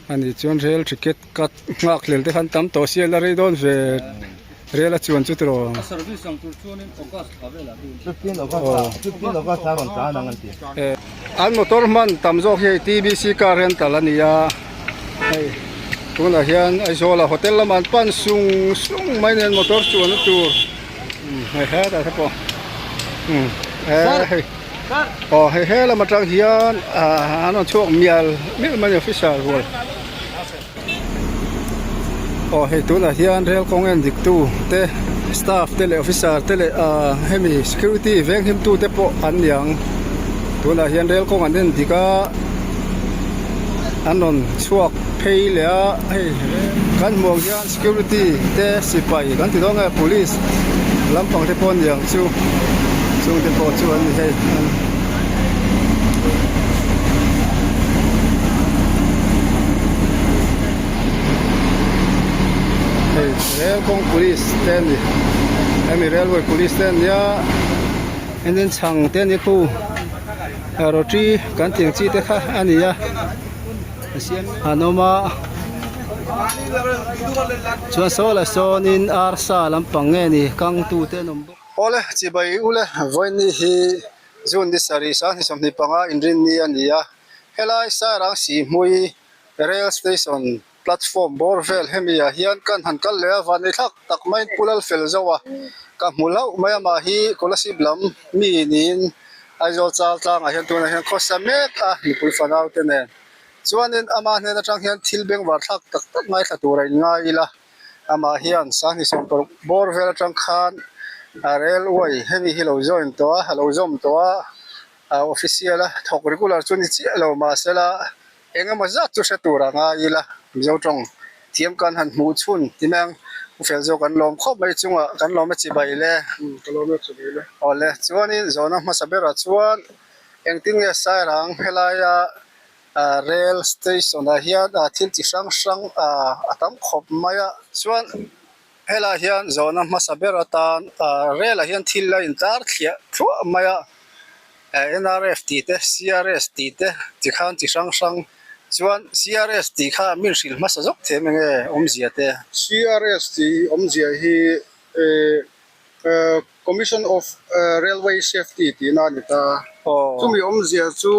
Ani chuan rail ticket cut nghak hlel te khan tam tawh sia la rei dawn ve rail a chuan chu tiraw. A service ang tur chuanin August thla velah te in. 15 August ah 15 August ah rawn tlan ang an ti. An motor hman tam zawk hi hei TBC car rental a ni a hei tunah hian Aizawl ah hotel lamah an pan sung sung mai nen motor chuanna tur hei hetah te pawh hei. Aw hei he lam atang hian ah an rawn chhuak mial mial mai a ni officer rual aw hei tunah hian rail kawng en dik tu te staff te leh officer te leh ah hemi security venghim tu te pawh an ni ang tunah hian rail kawng an en dik a an rawn chhuak phei leh a hei kan hmuh ang hian. Security te sipai kan ti dawn nge police lampang te pawh aniang chu chung te pawh chu an ni hei hei rel kawng police te a ni hemi railway police te ania engtin chhang te ani khu roti kan tih ang chi te kha a ni a. An awm a chuan saw lah sawnin arsa lampang nge ni kang tute an awm bawk. Awle chibai ule vawiin hi June ni sarih sanghnih 25 inrinni a ni a helai Sairang Sihhmui Rail Station platform bawr vel hemi ah hian kan han kal leh a vanni thlak tak maiin Pu Lalfel zo a ka hmu hlauh mai a mah hi Kolasib lam mi niin Aizawl chal tlangah hian tunah hian khawsa mek a mipui fanau te nen chuanin ama hnen atang hian thil bengvar thlak tak tak ngaithla tur a inngai ila amah hian 2016 bawr vel atang khan a railway hemi hi lo join tawh a a lo zawm tawh a a official a thawk regular chu ni chiah lo mahsela Eng emaw zat chu hre tur a ngai ila, Mizo tawng thiam kan han hmuh chhun ti mai ang, Pu Fel zawk kan lawm khawp mai chungah kan lawm a chibai le. Umm ka lawm a chibai le. Awle, chuanin zawhna hmasa berah chuan engtin nge Sairang helaia rail station ah hian thil chi hrang hrang a tam khawp mai a, chuan helaiah hian zawhna hmasa ber atan rail ah hian thil a intar thliah thluah mai a. NRF tih te CRS tih te ti khan chi hrang hrang chuan CRS tih kha min hrilh hmasa zawk thei em enge awmzia te? CRS tih awmzia hi Commission of Railway Safety tihna a ni ta. Chumi awmzia chu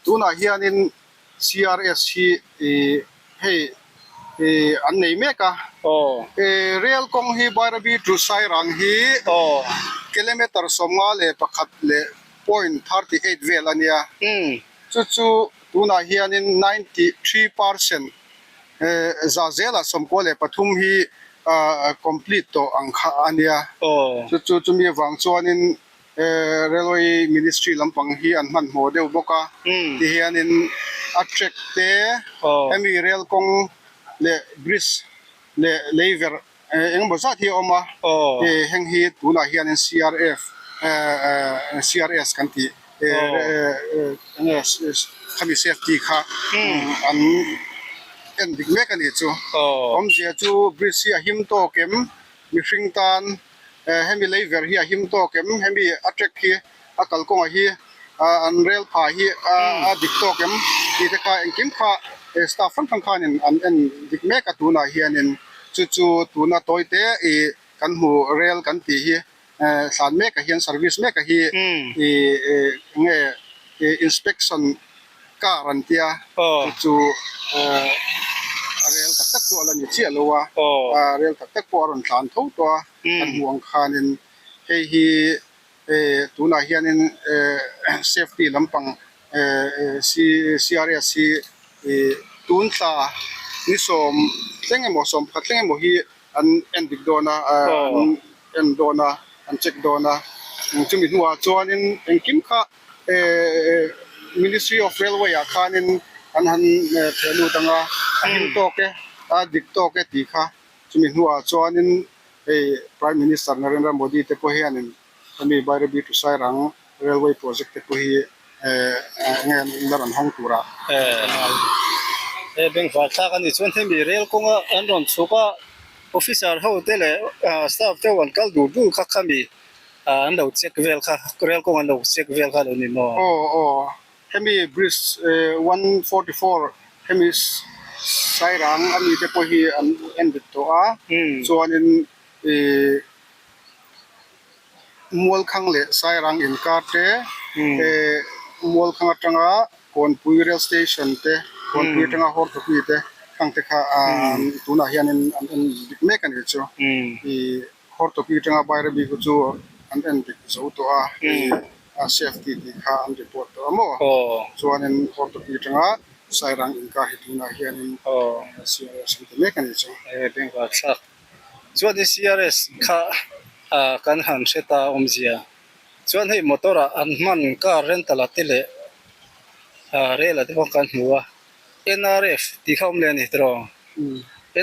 tunah hianin CRS hi hei an nei mek a. Rail kawng hi Bairabi to Sairang hi kilometer 51 leh 38 vel a nia. Chu chu tunah hianin 93% za zela 93 hi complete tawh ang kha a nia. Chu chu chumi avang chuanin Railway Ministry lampang hi an hmanhmawh deuh bawk a, tihianin a track te, hemi rail kawng leh bridge leh leiverh engemaw zat hi a awm a, heng hi tunah hianin CRF, CRS kan tih enge khami safety kha an en dik mek a nih chu. Awmzia chu bridge hi a him tawk em mihring tan. Hemi lei ver hi a him tawk em? Hemi a track hi a kalkawngah hi an rel pha hi a dik tawk em? Tih te kha engkim kha staff hrang hrang khanin an en dik mek a tunah hianin chu chu tuna tawi te ih kan hmu rel kan tih hi thlan mekah hian service mekah hi ih enge inspection car an tia chu chu a rel tak tak chu a la ni chiah lo a rel tak tak pawh a rawn tlan tho tawh a kan hmuh ang khanin hei hi tunah hianin safety lampang CRS hi tun thla ni sawm thleng emaw 11 thleng emaw hi an en dik dawn a an en dawn a an check dawn a chumi hnuah chuanin engkim kha Ministry of Railway ah khanin an han theh lut ang a, a him tawk e, a dik tawk e tih kha chumi hnuah chuanin hei Prime Minister Narendra Modi te pawh hianin hemi Bairabi to Sairang Railway project te pawh hi enge an la rawn hawng turah ka ngai. He bengvar thlak a nih chuan hemi rail kawnga an rawn chhuk a, officer ho te leh staff te ho an kal dur dur kha khami An lo check vel kha, rail kawng an lo check vel kha lo ni maw? Aw aw, hemi bridge 144 Hemi Sairang a mite pawh hi an en dik tawh a, chuanin ih Mualkhang leh Sairang inkar te, eh Mualkhang atanga Kawnpui rail station te, Kawnpui atanga Hortoki te khang te kha tunah hianin an en dik mek a ni chu. Ih Hortoki atanga Bairabi khu chu an en dik zo tawh a, ih a safety tih kha an report tawh a maw? Chuanin Hortoki atanga Sairang inkar hi tunah hianin CRS an ti mek a ni chu. Chuan CRS kha kan han hre ta awmzia chuan hei motor ah an hman car rental ah te leh rail ah te pawh kan hmu a NRF tih kha awm leh a ni tiraw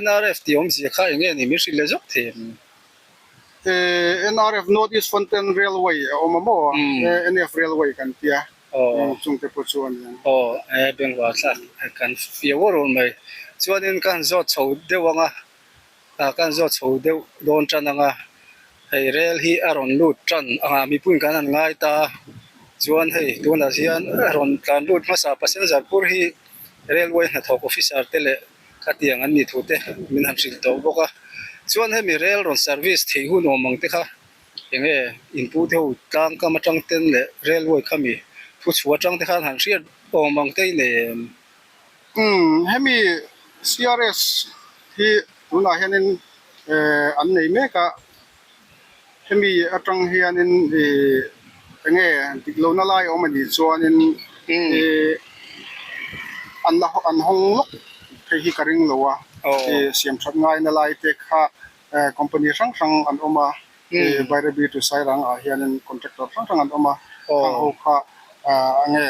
NRF tih awmzia kha eng nge ni min hrilh leh zawk thei em? NRF North East Frontier Railway a awm a maw NF Railway kan tia chung te pawh chu a ni ang. Aw bengvar thlak kan fiah uar uar mai chuanin ka han zawt chho deuh ang a. Ah kan zawt chho deuh dawn tan ang a, hei rel hi a rawn lut tan ang a, mipuiin kan han ngai ta a, chuan hei tunah hian a rawn tlan lut hmasa passenger phur hi railway hnathawk officer te leh khatiang an nih thu te min han hrilh tawh bawk a, chuan hemi rel rawn service theih hun awm ang te kha eng nge inpu te ho tlang kam atang ten leh railway khami thu chhuah atang te khan han hriat awm ang te i nei em? Umm hemi CRS hi tunah hianin eh an nei mek a, hemi atang hianin ih enge dik lohna lai a awm a nih chuanin ih an la an hawng lawk phei hi ka ring lo a, ih siam that ngaina lai te kha eh company hrang hrang an awm a, ih Bairabi to Sairang ah hianin contractor hrang hrang an awm a, khang ho kha ah enge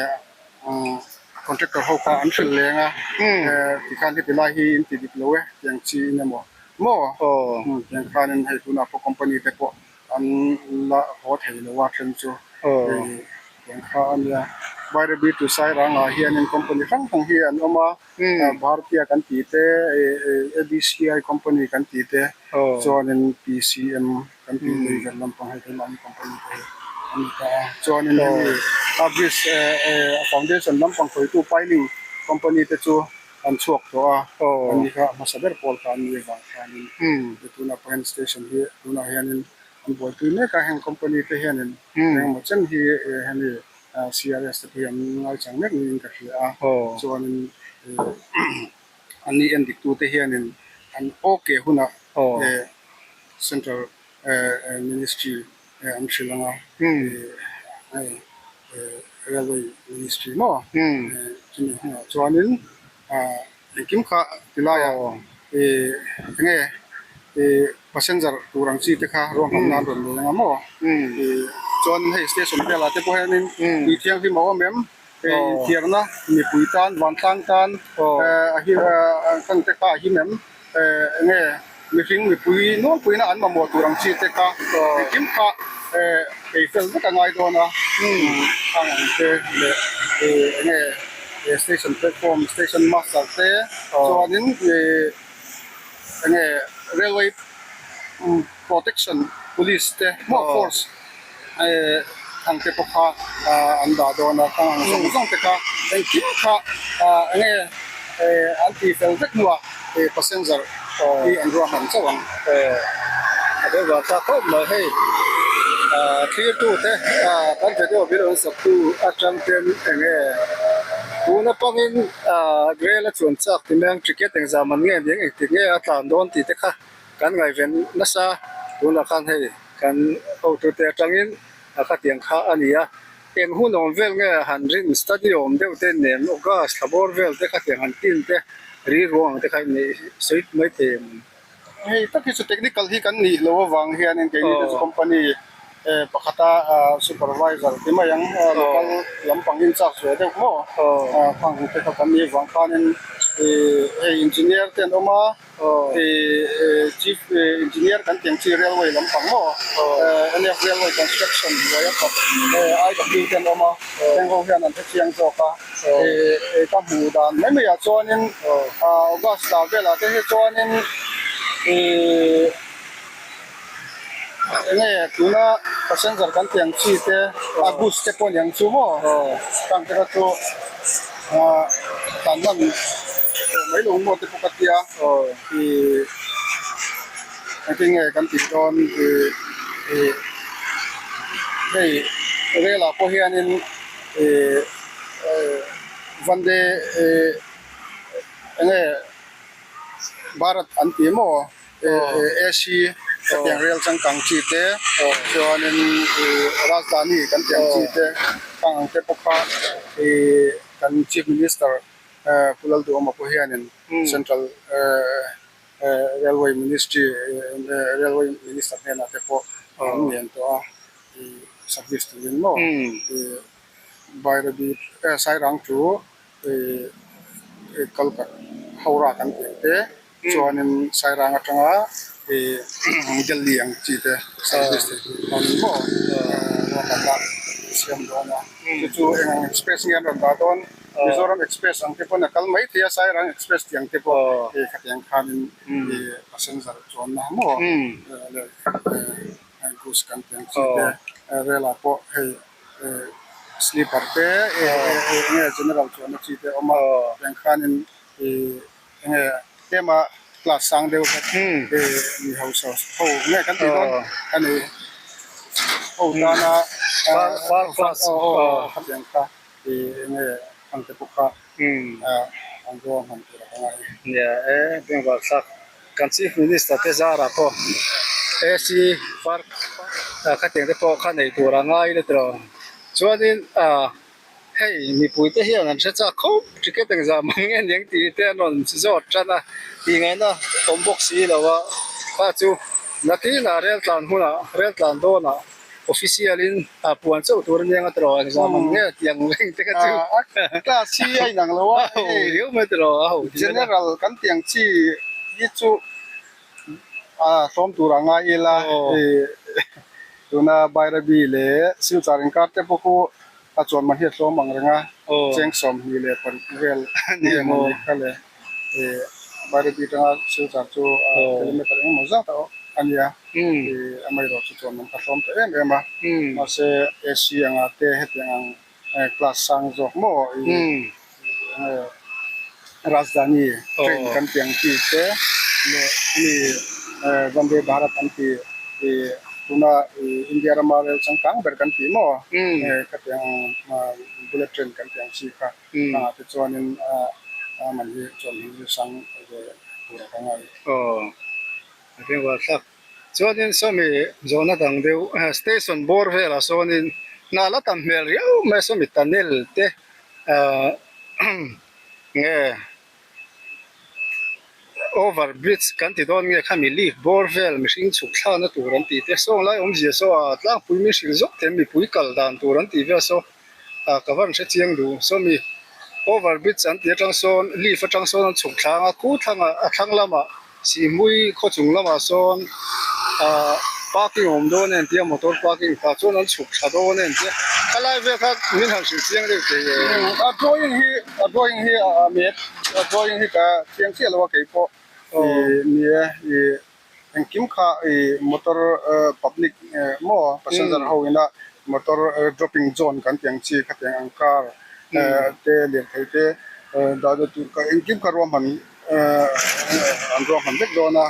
umm contractor ho kha an hrilh leng a, eh tikhan heti lai hi in ti dik lo e tiang chi in emaw maw umm tiang khanin hei tunah pawh company te pawh an la haw thei lo a then chu hei tiang kha a nia. Bairabi to Sairang ah hianin company hrang hrang hi an awm a. Bharatiya kan tih te, ABCI company kan tih te, chuanin PCM kan tih lei vel lampang hei keimahni company te hi an ni ta a. Chuanin hemi a bridge a foundation lampang khawitu piling company te chu an chhuak tawh a, an ni kha a hmasa ber pawl kha an ni avang khanin tunah pawh hian station hi tunah hianin an buaipui mek a, heng company te hianin engemaw chen hi hemi CRS te pawh hi an ngaichang mek niin ka hria a, chuanin anni en diktute hianin an ok hunah Central Ministry an hrilh ang a, Railway Ministry maw chumi hunah chuanin Engkim kha tilaiah ih enge ih passenger tur ang chi te kha ruahman nan rawn nei anga maw ih chuan hei station velah te pawh hianin tui thianghlim a awm em ih inthiarna mipui tan vantlang tan eh a hi eh khang te kha a him em eh enge mihring mipui nawlpuina an mamawh tur ang chi te kha engkim kha eh ei fel vek a ngai dawn a khang ang te leh ih enge. He station platform station master te chuanin ih enge railway protection police te maw force eh ang te pawh kha ah an dah dawn a khang ang zawng zawng te kha engkim kha ah enge eh an tih fel vek hnuah eh passenger hi an ruahman chauh ang. A bengvar ta khawp mai hei ah thlir tu te ah kan video vil rawn sak tu atang ten enge tun atangin ah rel a chuan chak ti mai ang ticket engzah man nge eng engtik nge a tlan dawn tih te kha kan ngaihven nasa tunah khan hei kan hotu te atangin a khatiang kha a ni a eng hun awm vel nge han rin study awm deuh te nen August thla bawr vel te khatiang han tin te rilru ang te kha in neih sawi mai thei em? Hei tak hi chu technical hi kan nih loh avang hianin keini te chu company pakhata supervisor ti mai ang local lampang in charge ve deuh maw khang te kha kan nih avang khanin hei engineer te an awm a chief engineer kan tih ang chi railway lampang maw NF railway construction hnuaia thawk IW te an awm a heng ho hian an hrechiang zawk a. Ih ka hmuh dan mai mai ah chuanin August ah velah te hi chuanin ih enge tuna passenger kan tih ang chi te a bus te pawh a ni ang chu maw khang te kha chu ah tan hman. mai lo maw te pawh ka tia ih engtin nge kan tih dawn ih ih hei rel ah pawh hianin ih Vande ih enge Bharat an ti maw AC hetiang rel changkang chi te chuanin ih Rajdhani kan tih ang chi te khang ang te pawh kha ih kan Chief Minister Pu Lalduhawma pawh hianin Central Railway Ministry Railway Minister hnenah te pawh an ngen tawh a ih service turin maw ih Bairabi Sairang chu ih Kalkat Howrah kan tih ang te chuanin Sairang atanga ih Delhi ang chi te service thei tur khan maw ruahmanna siam dawn a chu chu eng ang express nge an rawn dah dawn Mizoram express ang te pawn a kal mai thei a Sairang express tih ang te pawh hei khatiang khanin ih passenger chuanna maw leh goods kan tih ang chi te rel ah pawh hei sleeper te enge general chuanna chi te a awm a tiang khanin ih Enge tlema class sang deuh hlek mi hausa ho nge kan tih dawn a ni ho tana khatiang kha enge ang te pawh kha an ruang han tur a ka ngai. Nia e bengvar thlak kan chief minister te zarah pawh AC park khatiang te pawh kha nei tur a ngai ila tiraw chuanin ah. Hei mipuite hian an hre chak khawp ticket engzah mang nge niang tih te an rawn zawt tan a, tih ngaihna awm bawk si lo a, kha chu nakinah rel tlan hunah rel tlan dawnah official in a puan chauh tur aniang a tiraw engzah mang nge tih ang reng te kha chu Class hi a inang lo a, a ho riau mai tiraw a ho tih mai la. General kan tih ang chi hi chu a hlawm tur a ngai ila tuna Bairabi leh Silchar inkar te pawh khu A chuan mah hi a tlawm ang reng a, cheng 26 vel nge maw ni kha le ih Bairabi atanga Silchar chu kilometer engemaw zat a a nia, ih amaherawh chu chuan man kha tlawm ta em em a, mahse AC anga te hetiang ang class sang zawk maw ih enge Rajdhani train kan tih ang chi te leh mi Vande Bharat an tih ih tuna ih India rama rel changkang ber kan tih maw khatiang bullet train kan tih ang chi kha khangah te chuanin a man hi chuan hi zir sang ve tur a ka ngai. Aw a ringval thlak chuanin sawmi zawhna dang deuh station bawr velah sawnin hna la tam hmel riau mai sawmi tunnel te ah nge over bridge kan ti dawn nge khami leaf bawr vel mihring chhuk thlakna tur an tih te saw lai awmzia saw a tlangpui min hrilh zawk thei mipui kal dan tur an tih vel saw ah ka van hre chiang duh sawmi over bridge an tih atang sawn leaf atang sawn an chhuk thlang a khu thlangah a thlang lamah Sihmui khaw chung lamah sawn ah parking a awm dawn em tia motor parking tah chuan an chhuk tha dawn em tia khalai vel kha min han hrilh chiang deuh thei em. A drawing hi a drawing hi a met a drawing hi ka chiang chiah lo a kei pawh ih ni e ih engkim kha ih motor public maw passenger ho ina motor dropping zone kan tih ang chi khatiang ang car te lirthei te dah na tur kha engkim kha ruahman an ruahman vek dawn a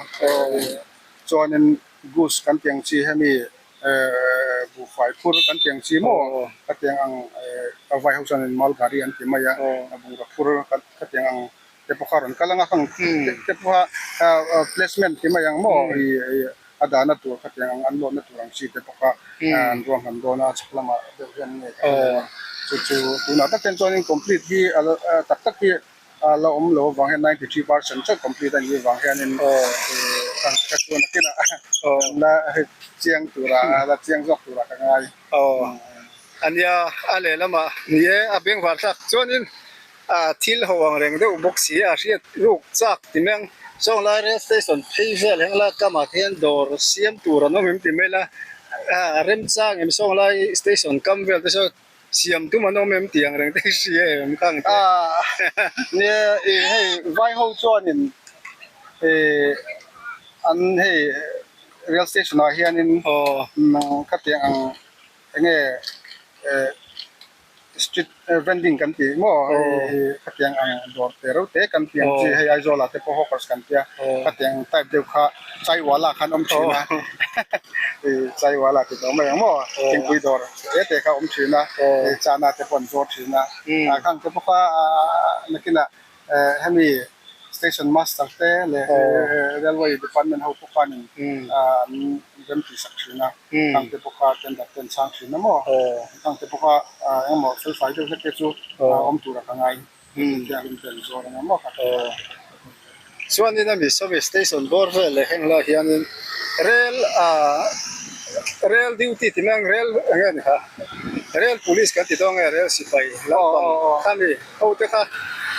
chuanin goose kan tih ang chi hemi buhfai phur kan tih ang chi maw khatiang ang a vai ho chuanin mal gari an ti mai a bungraw phur khatiang ang te pawh kha a rawn kal ang a khang te pawha placement ti mai ang maw a dahna tur khatiang ang an lawmna tur ang chi te pawh kha an ruahman dawn a chhak lamah deuh hian nge ka hre lo a chu chu tunah tak hian chuanin complete hi tak tak hi a la awm lo avang hian 93% chauh complete a nih avang hianin kan ka chuan a kinah la chiang tura la chiang zawk tura ka ngai. Aw a nia a lehlamah ni e a bengvar thlak chuanin a thil ho ang reng deuh bawk si a hriat ruk chak ti mai ang sawnglai rail station phei vel henglai kamah te hian dawr siam tur an awm em ti mai la a remchang em sawnglai station kam vel te saw Siam tum an awm em tih ang reng te hi hria em ka ang te. Nia i hei vai ho chuanin i an hei rail station ah hianin khatiang ang enge Street vending kan tih maw hei khatiang ang dawr te reuh te kan tih ang chi hei Aizawl ah te pawh hawkers kan tia khatiang type deuh kha chaiwala khan awm thin a chaiwala tih tawh mai ang maw thingpui dawr te te kha awm thin a chana te pawh an zuar thin a khang te pawh kha nakinah hemi station master te leh railway department ho pawh khanin an remtih sak thin a. Khang te pawh kha tender te an chhang thin a maw? Khang te pawh kha engemaw felfai deuh hlek te chu awm tura ka ngai thianghlim te an zuar ang a maw kha. Chuanin a mi service station bawr vel leh heng lai hianin rail ah rail duty ti mai ang rail eng nge ni kha rail police kan ti dawn nge rail sipai lampang kha mi ho te kha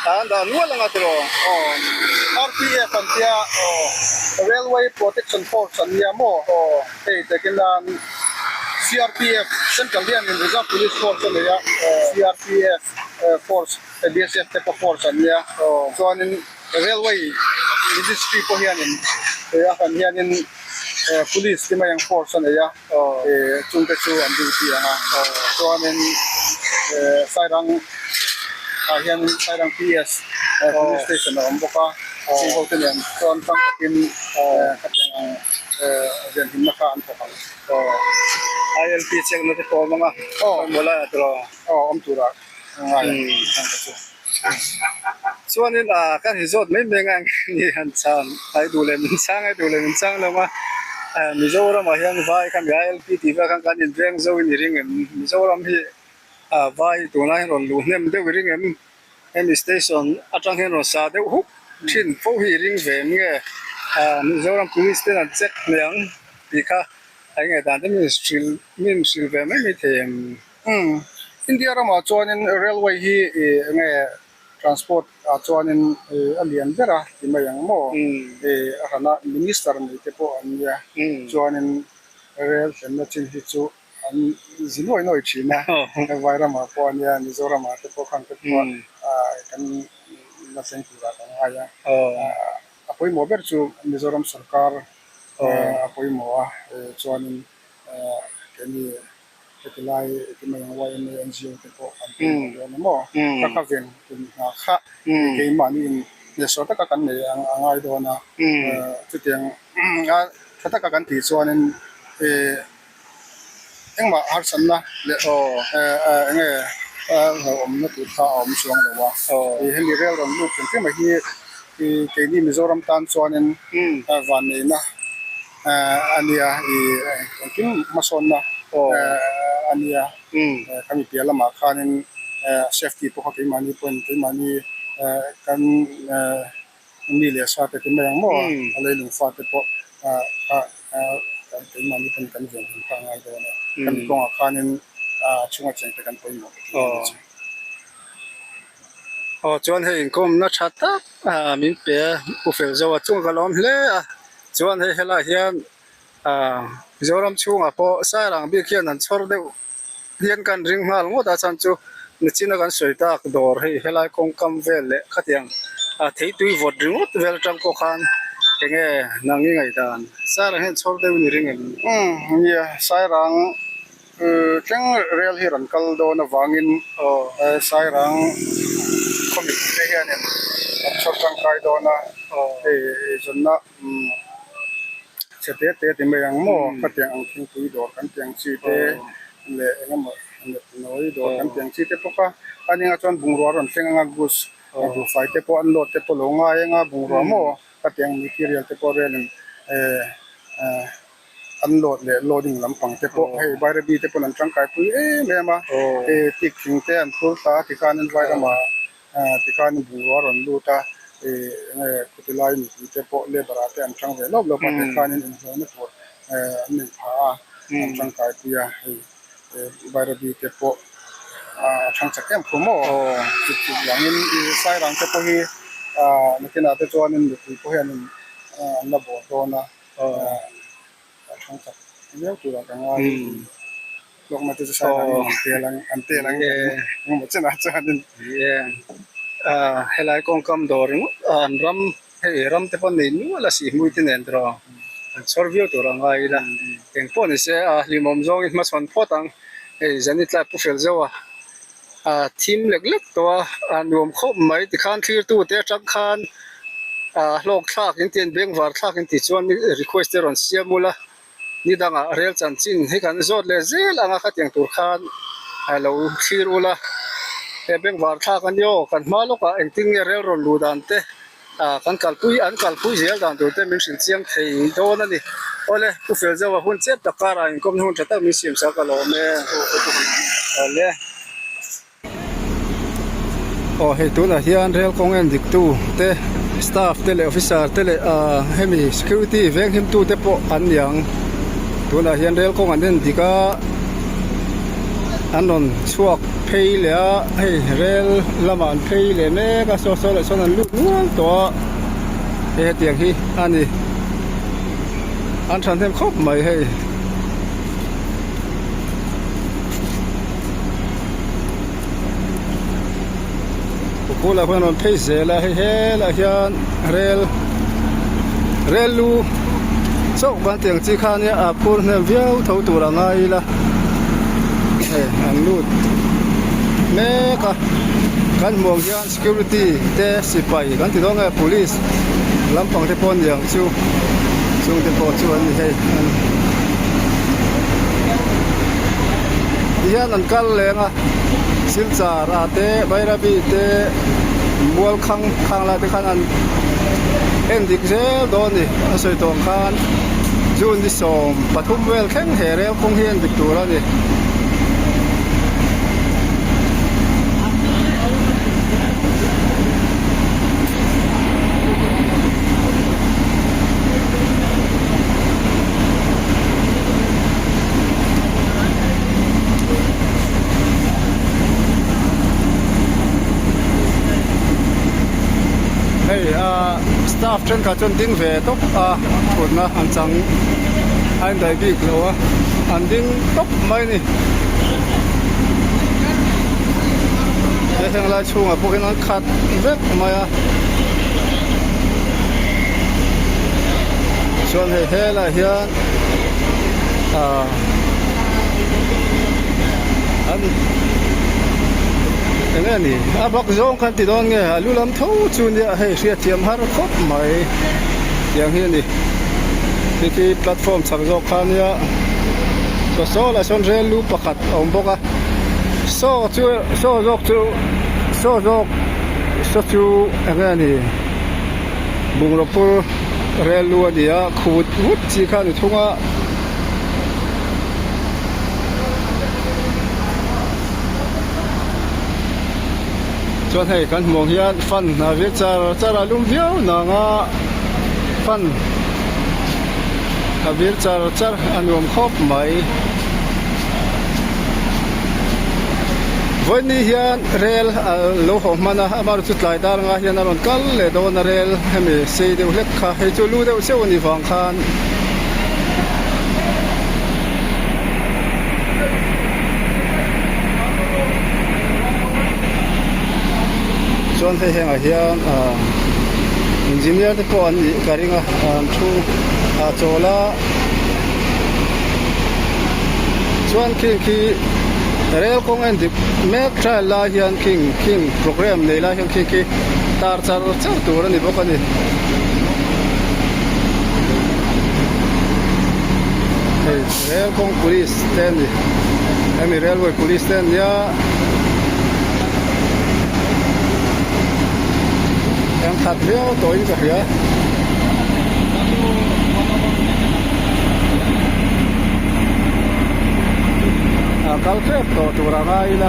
an dah nual anga tiraw. Aw RPF an tia Railway Protection Force an nia maw? Hei takin nan CRPF Central hianin Reserve Police Force a nei a, CRPF Force BSF te pawh force an nia. Chuanin Railway Ministry pawh hianin a hran hianin Police te mai ang force a nei a, chungte chu an duty ang a. Chuanin Sairang ah hian Sairang PS Police Station a awm bawk a, chung ho te nen chuan tang takin khatiang ang Venhimna kha an thawk ang. Aw ILP check na te pawh a awm ang a, awm lai ah tawh aw awm turah ngai ang ka chu. Chuanin ah kan hi zawt mai mai ngai ni han chhan ai duh leh min chhang ai duh leh min chhang lo a, Mizoram ah hian vai kha mi ILP tih vel khan kan inveng zo in i ring em? Mizoram hi ah vai tunah hian rawn luh hnem deuh i ring em? Hemi station atang hian rawn sa deuh huk thin fo hi i ring ve em nge Mizoram police ten an check hle ang tih kha eng nge dan te min hrilh min hrilh ve mai mai thei em? Umm India ramah chuanin railway hi ih eng nge transport ah chuanin ih a lian ber a ti mai ang maw ih a hrana minister nei te pawh an nia chuanin rail thlenna chin hi chu An zi nuai nuai thin a, Vairamah pawh a nia, Mizoramah te pawh khan te pawh kan la thleng turah kan ngai a. A pawimawh ber chu Mizoram sorkar a pawimawh a, chuanin keini heti lai ti mai ang YMA, NGO te pawh an pawimawh dawn a maw? Ka ka veng tum hna kha keimahniin hnehsawh taka kan nei a ngai dawn a, chutiang tha taka kan tih chuanin Engmah harsatna leh eng nge hlauhawmna tur kha a awm chuang lo a, hemi rel rawn lut hrim hrim a hi keini Mizoram tan chuanin vanneihna a nia, engkim hmasawnna a nia, khami piah lamah khanin safety pawh kha keimahni pawhin keimahni kan Mi leh sa te ti mai ang maw? A leilung fa te pawh keimahni pawn kan ven hlim kha a ngai dawn a. Kan kawngah khanin a chhunga cheng te kan pawimawh ka ti a ni chu. Aw chuan hei inkawmna tha tak min pe a, Pu Felzoa chunga ka lawm hle a. Chuan hei helaiah hian Mizoram chhungah pawh Sairang bik hian an chhawr deuh hian kan ring nghal ngawt a chhan chu nichina kan sawi tak dawr hei helai kawngkam vel leh khatiang a theitui vawt ringawt vel atang pawh khan enge nang i ngaihdan Sairang hian chhawr deuh ni ring em? Umm nia Sairang thleng rel hi rawn kal dawn avangin Sairang khaw mipui te hianin an chhawr tangkai dawn a hei eizawnna Chhe te te ti mai ang maw? Khatiang ang thingpui dawr kan ti ang chi te leh eng emaw net nawi dawr kan ti ang chi te bawk a. A ningah chuan bungrua a rawn thleng anga goods buhfai te pawh an load te pawh lo ngai anga bungrua maw khatiang material te pawh relin an load leh loading lampang te pawh hei Bairabi te pawn an tangkai pui em em a. Tik thing te an phur ta tikhan an vairamah Tikhan bungrua a rawn lut a, ih enge khuti lai mipui te pawh labour ah te an tang ve lawp lawp a, tikhanin inhlawhna tur an nei pha a, an tangkai pui a, hei Bairabi te pawh a thang chak em khu maw? Chuvangin Sairang te pawh hi nakinah te chuanin mipui pawh hianin an la bawr dawn a, a thang chak viau turah ka ngai. Hlawkna te chu sai ang an tel ang an tel ang engemaw chenah chuanin. Helai kawngkam dawr ringawt an ram hei ram te pawh nei nual a sihhmui te nen tawh an chhawr viau tur a ngai ila engpawh ni se a hlimawm zawngin hmachhawn phawt ang hei Zanitlai pu fel zauh a. A thim lek lek tawh a, a nuam khawp mai tikhan thlir tu te atang khan ah hlawk thlak in tih bengvar thlak in tih chuan request te rawn siam ula ni dangah rel chanchin hi kan zawt leh zel ang a khatiang tur khan a lo thlir ula he bengvar thlak a nia aw kan hma lawkah engtin nge rel rawn luh dan te Ah kan kalpui an kalpui zel dan tur te min hrilh chiang thei dawn a ni. Awle Pu Felzauva hun chep tak karah inkawmna hun tha tak min siam sak a lawm e. Awle. Aw hei tunah hian rel kawng en dik tu te staff te leh officer te leh ah hemi security venghim tu te pawh an ni ang. Tunah hian rel kawng an en dik a an rawn chhuak. Phei leh a hei rel lamah an phei leh mek a saw saw leh sawn an lut nual tawh a hei hetiang hi a ni an thahnem khawp mai hei. Bulah hian rawn phei zel a hei helaiah hian rel rel lu chauh kan tih ang chi kha nia a phur hnem viau tho tur a ngai ila hei an lut mek a kan hmuh ang hian security te sipai kan ti dawn nge police lampang te pawh a ni ang chu chung te pawh chu an ni hei tihian an kal leng a. Silchar ah te Bairabi te Mualkhang khang lai te khan an en dik zel dawn a ni a sawi tawh ang khan June ni 13 vel thleng he rel kawng hi en dik tur a ni. Hei ah staff thenkhat chuan ding ve tawp a thutna an chang a indaih bik lo a an ding tawp mai a ni he heng lai chhungah pawh hian an khat vek mai a chuan hei helaiah hian ah an eng nge ni a bak zawng khan ti dawn nge a lu lam tho chu nia hei hriatthiam har khawp mai tiang hi a ni khi khi platform chak zawk kha nia saw saw lah sawn rel lu pakhat a awm bawk a saw chu saw zawk chu saw zawk saw chu eng nge ni bungraw pur rel lu a ni a khut vut chi kha a ni thung a. Chuan hei kan hmuh ang hian fan a vir char char a lum viau nang a fan a vir char char a nuam khawp mai. Vawiin hian rel a lo haw hman a amaherawhchu chu tlai dar anga hian a rawn kal leh dawn a rel hemi sei deuh hlek kha hei chu lu deuh cheuh a nih vang khan. Chuan hei hengah hian ah engineer te pawh an nih ka ring a an thu ah chawl a chuan khing khi rel kawng en dik mek trial lai hian khing khing program nei lai hian khing khi tar char char tur a ni bawk a ni. Hei rel kawng police te a ni hemi railway police te a nia eng khat viau tawhin ka hria. A kal tep tawh tur a ngai ila.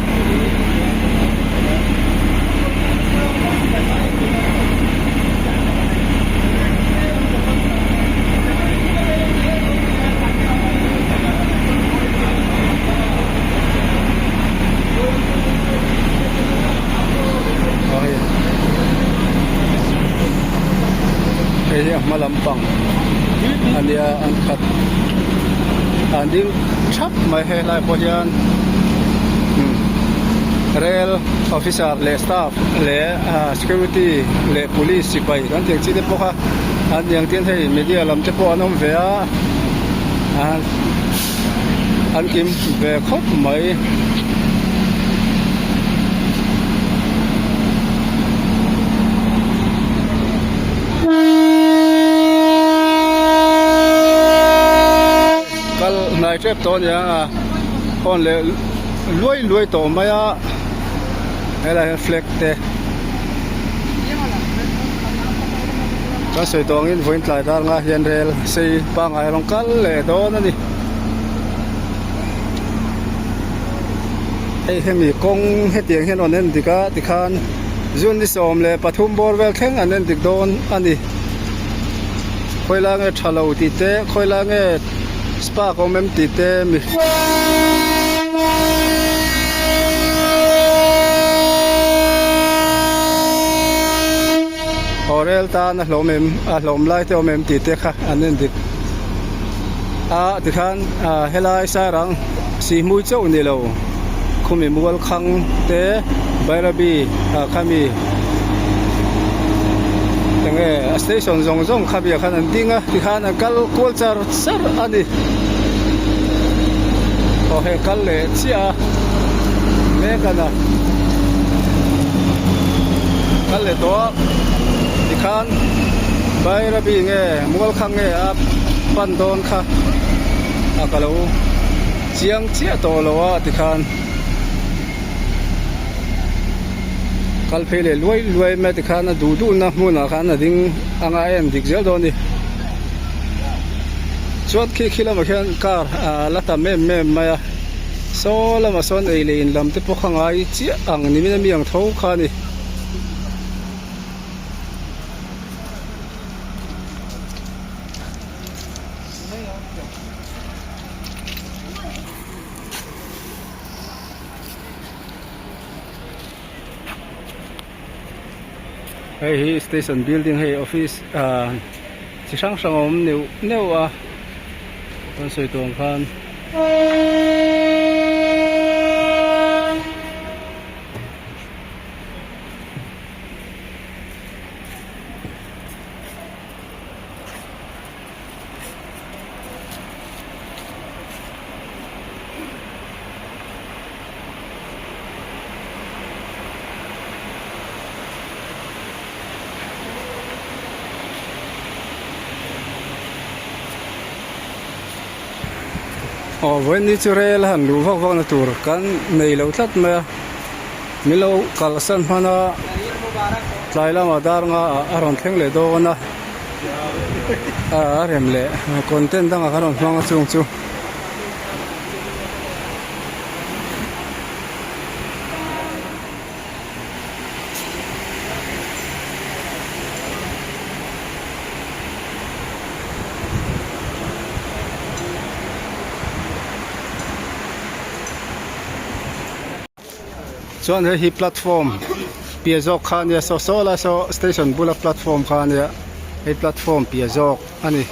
Hei hi a hma lampang a nia an khat an ding thap mai helai pawh hian rel officer leh staff leh security leh police sipai kan tih ang chi te pawh kha an ni ang tin hei media lam te pawh an awm ve a an kim ve khawp mai. tlai tep tawh a nia a awn leh luai luai tawh mai a helaiah hian flag te kan sawi tawh angin vawiin tlai dar nga hian rel sei pangngai a rawn kal leh dawn a ni. Hei hemi kawng hetiang hian rawn en dik a tikhan June ni 13 bawr vel thleng an en dik dawn a ni. Khawilai nge tha lo tih te khawilai nge spark awm em tih te mi Aw rel tan a hlawm em a hlawm lai te awm em tih te kha an en dik a tikhan ah helai sairang sihhmui chauh ni lo khumi mual khang te bairabi ah khami enge a station zawng zawng kha biak khan an ding a tikhan an kal kual char char a ni aw hei kal leh chiah a mek a na kal leh tawh a tikhan Bairabi nge mual kha nge a pan dawn kha a ka lo chiang chiah tawh lo a tikhan kal phei leh luai luai mai tikhan a duh duh na hmunah khan a ding anga a en dik zel dawn a ni chuan khi khi lamah khian car ah la tam em em mai a saw lamah sawn ei leh in lam te pawh kha ngai chiah ang ni min ami ang tho kha a ni. Hei hi station building hei office ah chi hrang hrang a awm neuh neuh a kan sawi tur ang khan. Aw vawiin ni chu rel a han luh vak vak na tur kan nei lo tlat mai a min lo kalsan hman a tlai lamah dar nga ah a rawn thleng leh dawn a a rem leh content dangah kan rawn hmang a chung chu. Chuan hei hi platform piah zawk kha ania saw saw lai saw station bula platform kha ania hei platform piah zawk a ni.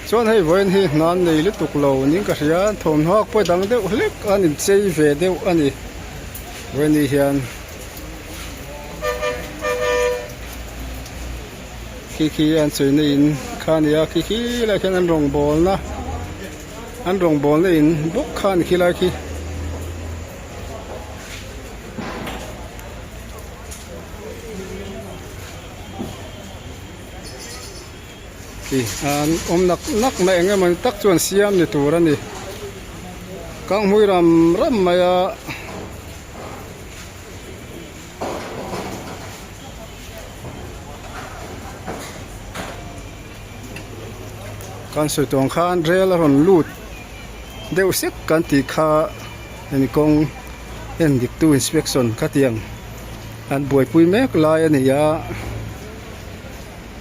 Chuan hei vawiin hi hna an nei lutuk lo niin ka hria thawmhnaw pawh dang deuh hlek an inchei ve deuh a ni vawiin ni hian khi khi an chawina in kha a ni a khi khi lai khian an rawngbawlna an rawngbawlna in bawk kha a ni khilai khi. An awm nak nak mai eng emawni tak chuan siam ni tur a ni kanghmui ram ram mai a. Kan sawi tawh ang khan rel a rawn lut deuh sek kan tih kha hemi kawng en dik tu inspection kha tiang an buaipui mek lai a ni a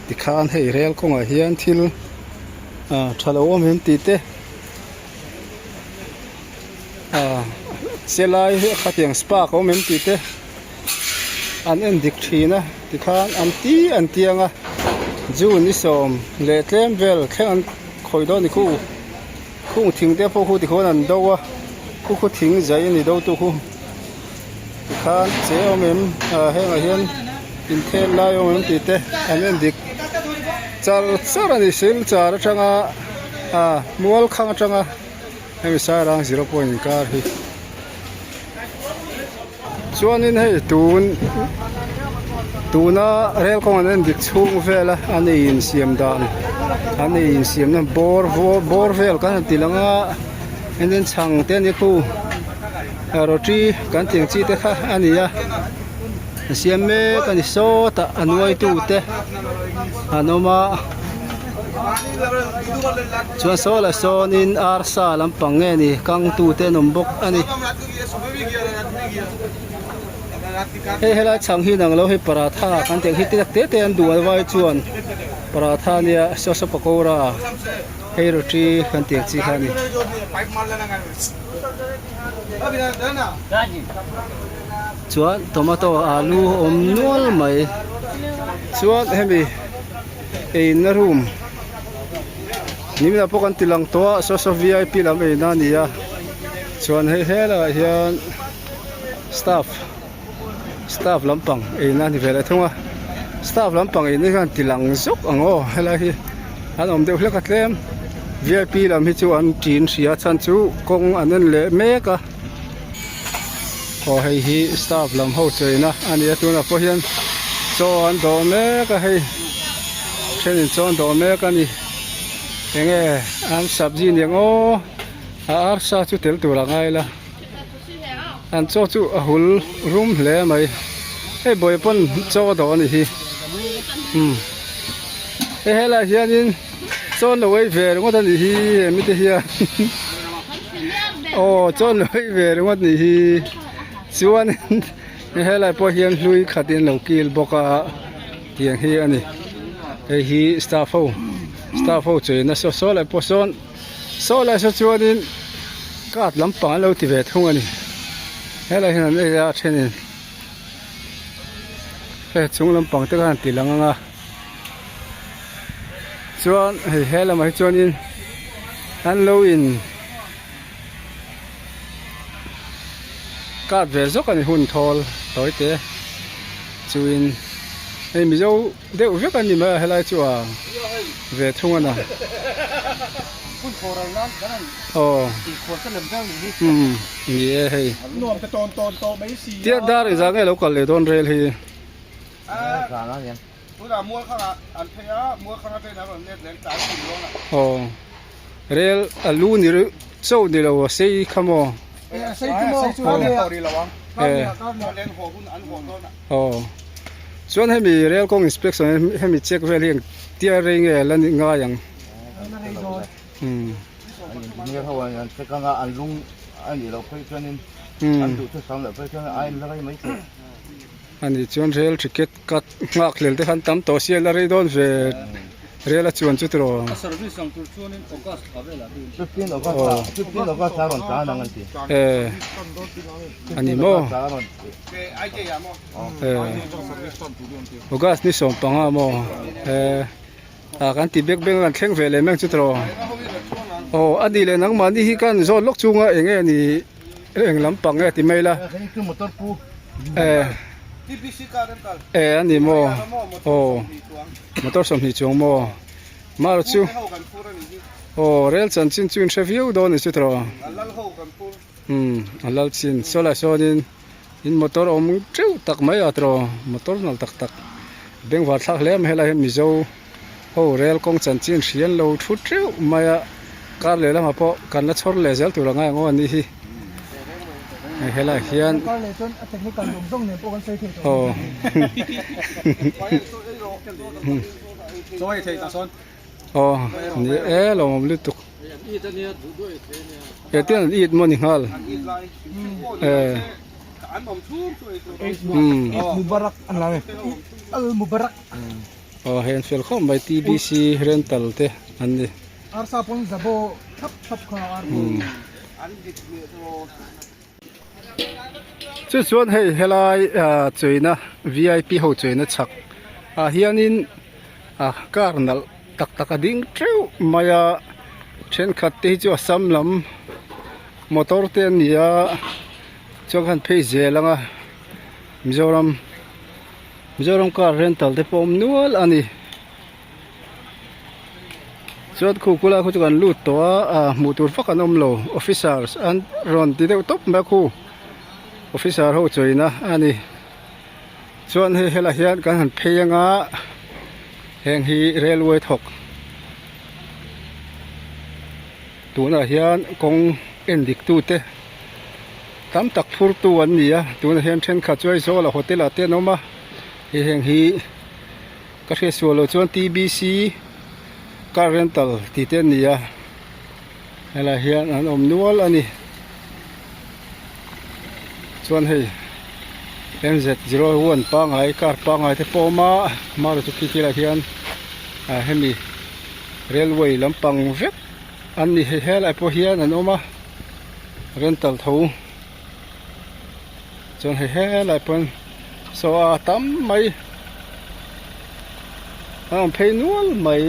tikhan hei rel kawngah hian thil ah tha lo awm em tih te ah chelai hi khatiang spark a awm em tih te an en dik thin a tikhan an ti an tiang a June ni 10 leh tlem vel thleng an khawih dawn a ni khu khung thing te pawh khu tikhuan an do a khu khu thing zai a ni do tu khu tikhan che awm em ah hengah hian inkhel lai awm em tih te an en dik char char a ni silchar atanga ah mual khang atanga hemi sairang zero point inkar hi. Chuanin hei tun Tuna rel kawng an en dik chhung vela an ei insiam dan an ei insiamna bawr bawr vel kan han ti lang a engtin chhang te a ni khu roti kan tih ang chi te kha a ni a a siam mek a ni sawtah a nuai tu te an awm a chuan saw lah sawnin arsa lampang nge ni kang tu te an awm bawk a ni. Hei helai chhang hi nang lo hei paratha kan tih ang hi te tak te te an duh a vai chuan paratha nia sosa pakora hei roti kan tih ang chi kha a ni. Chuan tomato alu a awm nual mai chuan hemi eina room nimina pawh kan ti lang tawh a saw saw vip lam eina a ni a chuan hei helaiah hian staff staff lampang eina a ni ve leh thung a staff lampang eina hian ti lang zawk ang aw helai hi an awm deuh hlek a tlem vip lam hi chu an ṭin hria chhan chu kawng an en leh mek a aw hei hi staff lam ho cheina a ni a tunah pawh hian chaw an dawh mek a hei thenin chaw an dawh mek a ni enge an sabji ni ang aw a arsa chu tel tur a ngai la an chaw chu a hul rum hle mai hei buai pawn chaw a dawh a nih hi umm hei helaiah hianin chaw an lo ei ve ringawt a nih hi he mite hian aw chaw an lo ei ve ringawt a nih hi chuanin helai pawh hian hlui khat in lo kil bawk a tiang hi a ni hei hi staff ho staff ho cheina saw saw lai pawh sawn saw lai saw chuanin card lampang an lo ti ve thung a ni helai hian an ei a thenin hei chung lampang te khan an ti lang ang a. Chuan hei he lamah hi chuanin an lo in kap ve zawk a ni hun thawl tawi te chuin hei mizo deuh vek a ni mai a helai chu a ve thung a na aw umm ni e hei tiat dar engzah nge lo kal leh dawn rel hi. Aw rel a lu ni reuh chauh ni lo a sei kha maw aw chuan hemi rel kawng inspection hemi check vel hi engtia rei nge la ni ngai ang umm. Ani chuan rel ticket cut nghak hlel te khan tam tawh sia la rei dawn ve rel a chuan chu tiraw. A service ang tur chuanin August thla velah dun. 15 August ah 15 August ah rawn tlan ang an ti. Eh ani maw. Eh August ni 15 maw eh ah kan ti bek beng an thleng ve leh meng chu tiraw. Aw ani leh nangmahni hi kan zawn lawk chunga eng nge ni. Eng lampang nge ti mai la. Eh eh ani maw aw motor 20 chuang maw mar chu aw rel chanchin chu in hre viau dawn ni chu tawh um a lal chin saw lai sawnin in motor awm teuh tak mai a tawh motor nal tak tak bengvar thlak hle mai helai hian mizo ho rel kawng chanchin hrian lo thu teuh mai a kar leh lamah pawh kan la chhawr leh zel tur a ngai ang aw a nih hi hei helaiah hian aw aw ni e lo awm lutuk he tiang an it maw ni nghal eh umm. Aw hei an fel khawp mai TBC rental te an ni. Arsa pawn zabo thlap thlap kha ar Chu chuan hei helai ah cheina vip ho cheina chhak ah hianin ah car nalh tak tak a ding teuh mai a thenkhat te hi chu a sam lam motor te an ni a chuan khan phei zel ang a Mizoram. Mizoram car rental te pawh awm nual a ni chuan khu kulai khu chu kan lut tawh a ah hmuh tur vak an awm lo officers an rawn ti deuh tawp mai a khu officer ho chawina a ni. Chuan hei helaiah hian kan han phei anga heng hi railway thawk tunah hian kawng en dik tute tam tak phur tu an ni a tunah hian thenkhat chu Aizawl ah hotel ah te an awm a hei heng hi ka hriat sual loh chuan T B C car rental tih te an ni a helaiah hian an awm nual a ni. Chuan hei MZ01 pangai car pangai te pawh a awm a maruti chu khi khilaiah hian ah hemi railway lampang vek an ni hei helaiah pawh hian an awm a rental tho chuan hei helaiah pawn saw a tam mai a awm phei nual mai.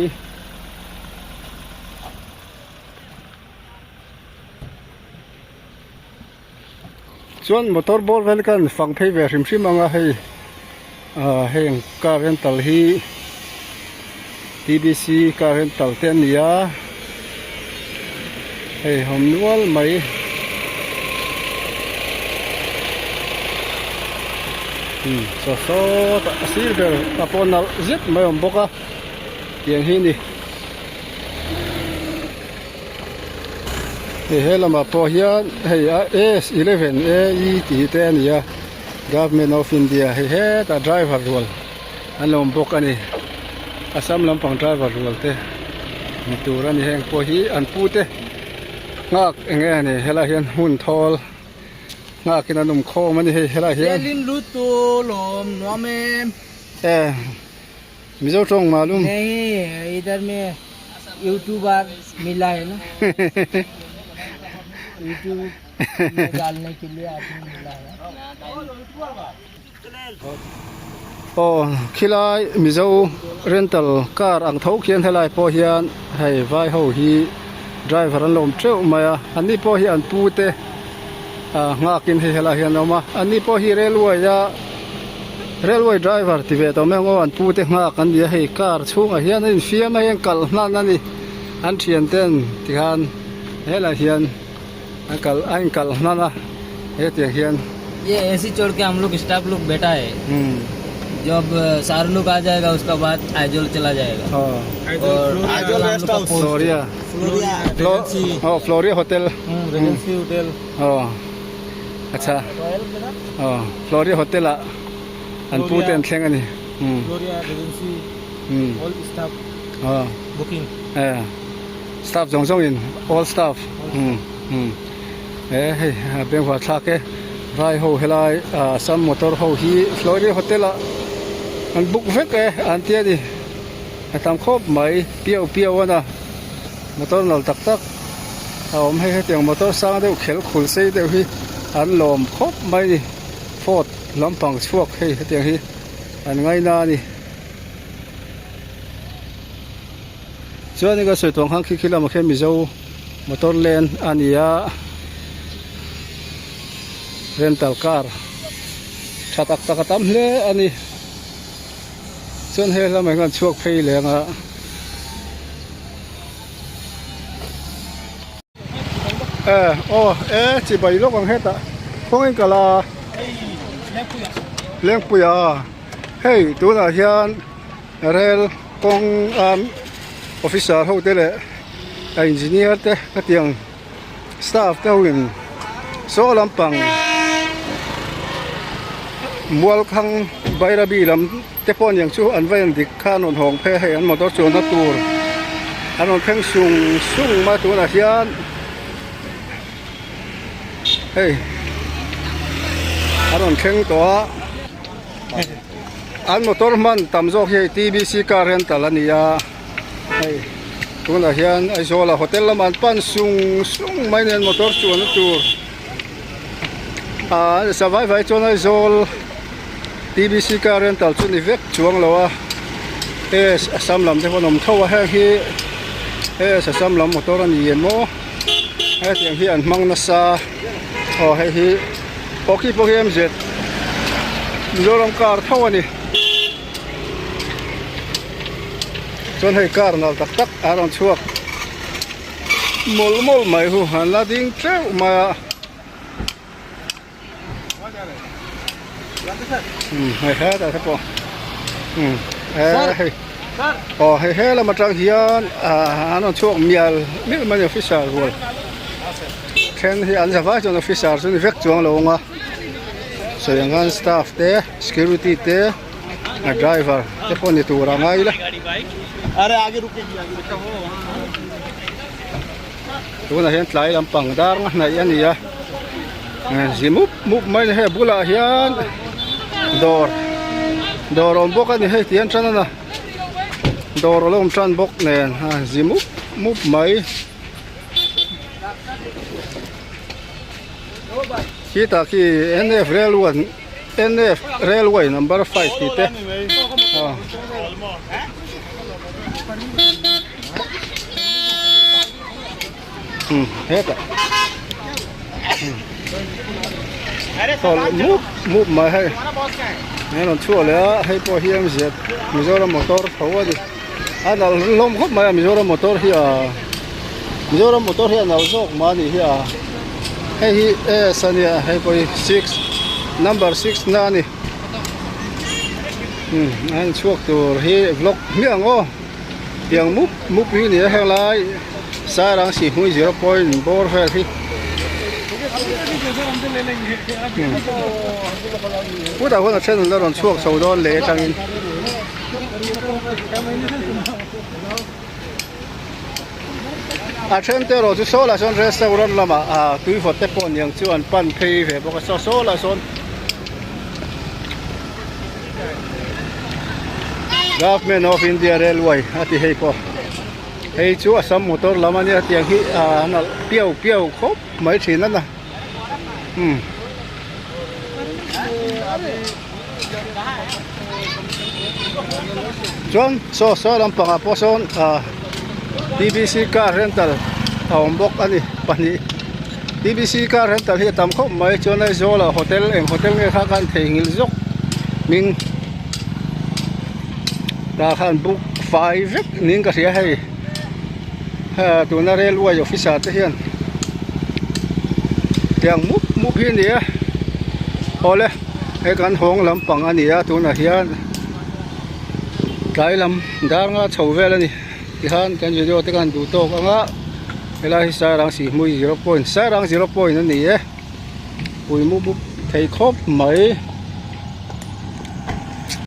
Chuan motor bawr vel khan fang phei ve hrim hrim ang a hei ah heng car rental hi T B C car rental te an ni a hei awm nual mai. Umm saw sawtah a sir ber a pawh nalh zet mai a awm bawk a tiang hi a ni. Hei he lamah pawh hian hei a S 11 A E tih te a ni a government of India hei hetah driver rual an lo awm bawk a ni Assam lampang driver rual te ni tur a ni heng pawh hi an pu te nghak eng nge ni helaiah hian hmun thawl nghak in an awm khawm a ni hei helaiah hian. Mizo tawng malum. Nahi idhar mein youtuber mila hai na youtube mein dalne ke liye aadmi mila hai. Aw khilai Mizo rental car ang tho khian helai pawh hian hei vai ho hi driver an lo awm teuh mai a anni pawh hi an pu te ah nghakin hei helai hian an awm a anni pawh hi railway a. Railway driver ti ve tawh mai ang aw an pu te nghak an ni a hei car chhungah hian a infiam a hei an kalh hnan a ni an thian ten tikhan helaiah hian an kalh a inkalh hnan a hetiang hian. ये AC छोड़ के हम लोग staff लोग बैठा है जब सारे लोग आ जाएगा उसका बाद आइजोल चला जाएगा और Aizawl rest house Floria aw Floria hotel Regency hotel aw acha aw Floria hotel ah an pu te an thleng a ni umm Floria Regency umm all staff aw booking e staff zawng zawng in all staff umm umm e hei a bengvar thlak e vai ho helai ah Assam motor ho hi Floria hotel ah an book vek e an tia ni a tam khawp mai piau piau a na motor nal tak tak a awm hei hetiang motor sang deuh khel khul sei deuh hi an lawm khawp mai a ni ford lampang chhuak hei hetiang hi an ngaina a ni chuanin ka sawi tawh ang khan khi khi lamah khian mizo motor lane a ni a rental car tha tak tak a tam hle a ni chuan he lamah hian chhuak phei leng a. E aw e chibai lawk ang hetah kawngin ka la Lengpuia hei tunah hian rel kawng a officer ho te leh a engineer te hetiang staff te ho in saw lampang mualkhang Bairabi lam. Te pawh aniang chu an va en dik kha an rawn hawng phei a hei an motor chuanna tur an rawn thleng sung sung mai a tunah hian hei an rawn thleng tawh a an motor hman tam zawk hi hei T B C car rental a ni a hei tunah hian Aizawl ah hotel lamah an pan sung sung mai a ni an motor chuanna tur ah savai vai chuan Aizawl. T_B_C car rental chu ni vek chuang lo a he Assam lam te pawh an awm tho a heng hi he Assam lam motor a ni em aw hetiang hi an hmang nasa aw hei hi aw khi pawh hi M Z Mizoram car tho a ni chuan hei car nal tak tak a rawn chhuak mawlh mawlh mai hu an la ding teuh mai a. Umm hei hetah te pawh umm he hei aw hei he lam atang hian ah an rawn chhuak mial mial mai a ni officer rual then hi an zavai chuan officer chu ni vek chuang lo ang a sawi ang khan staff te security te a driver te pawh ni tur a ngai ila. Tunah hian tlai lampang dar nga hnaih a ni a zi mup mup mai a ni hei a bulah hian dawr dawr a awm bawk a ni hei tihian tan a dawr a lo awm tan bawk nen a zi mup mup mai khitah khi N F railway N F railway number five tih te aw. Hmm, hetah mup mup mai hei an rawn chhuah leh a hei pawh hi M Z Mizoram motor tho a ni a nalh hlawm khawp mai a Mizoram motor hi a Mizoram motor hi a nalh zawk mah a nih hi a hei hi S a nia hei pawh hi six number six na a ni hmm a inchhuak tur hi vlog hmiah ang aw. Tiang mup mup hi ni a henglai Sairang Sihhmui zero point bawr vel hi Putah huan a then an la rawn chhuak chho dawn leh atangin A then te erawh chu saw lah sawn restaurant lamah ah tuivawt te pawh niang chu an pan phei ve bawk a saw saw lah sawn Government of India Railway a ti hei pawh hei chu Assam motor lam a nia tiang hi ah a nalh piau piau khawp mai thin a na umm chuan saw saw lampangah pawh sawn ah T B C car rental a awm bawk a ni pahnih. T_B_C car rental hi a tam khawp mai chuan Aizawl ah hotel eng hotel nge kha khan theihnghilh zawk hming tah khan book fai vek niin ka hria hei ha tuna railway officer te hian tiang mup mup hi a ni a awle he kan hawng lampang a ni a tunah hian tlai lam dar nga chho vel a ni. Tihian kan video te khan duh tawk ang a helai hi Sairang Sihhmui zero point Sairang zero point a ni e pui mup mup thei khawp mai.